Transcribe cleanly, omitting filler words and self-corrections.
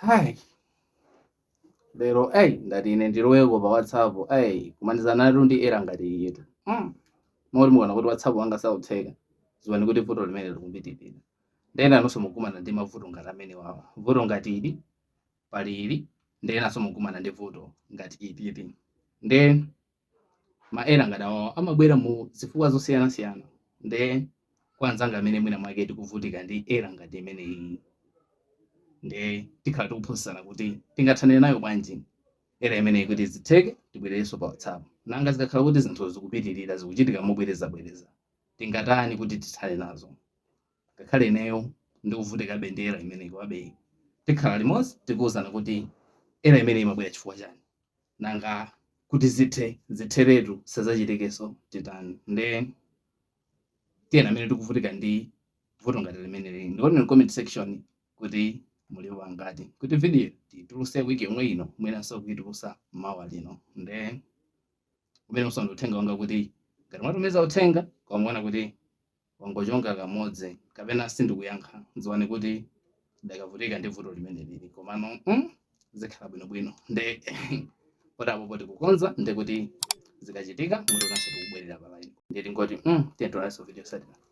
Hai, lero ei ndati ine ndiloweko pa WhatsApp, ei kumanizanatu ndi error ngati iyitu. Moti mukaona kuti WhatsApp wanga sautheka, ziwani kuti vuto limene likupitirira. Ndena anonso mukumana ndi mavuto ngati amene wawa, vuto ngati ili pali ili, ndenanso mukumana ndi vuto ngati ilili. Nde ma error ngati awawa amabwera mu zifukwa zosiyanasiyana. Nde kwa anzanga amene mwina mwake tikuvutika ndi error ngati imeneyi, nde tikhala tikuphunzitsana kuti tingathanire nayo bwanji error imeneyi kuti zitheke tibwererenso pa WhatsApp. Nanga zikakhala kuti zinthu zikupitirira, zikuchitika mobwerezabwereza, tingatani kuti tithane nazo? Ngakhale ineyo ndikuvutikabe ndi error imeneyi, komabe tikhala limodzi tikuwuzana kuti error imeneyi imabwera chifukwa chani, nanga kuti zithe, zitheretu, sazachitikenso titani? Nde tiyena amene tikuvutika ndi vuto ngati limeneli, ndione comment section kuti mulipo angati, kuti video tituluse wiki yomwe ino, mwinanso kuitulusa mawa lino. Nde umene usonda uthenga wanga kuti ngati mwatumiza uthenga kwamuona kuti wangochonga kamodzi kapena sindikuyankha, dziwani kuti ndakavutika ndi vuto limene lili, komano zikhala bwinobwino. Nde poti apo poti kukonza, nde kuti zikachitika mutionanso tikubwerera pa line. Ndiye tingoti tiye tionanso video yotsatira.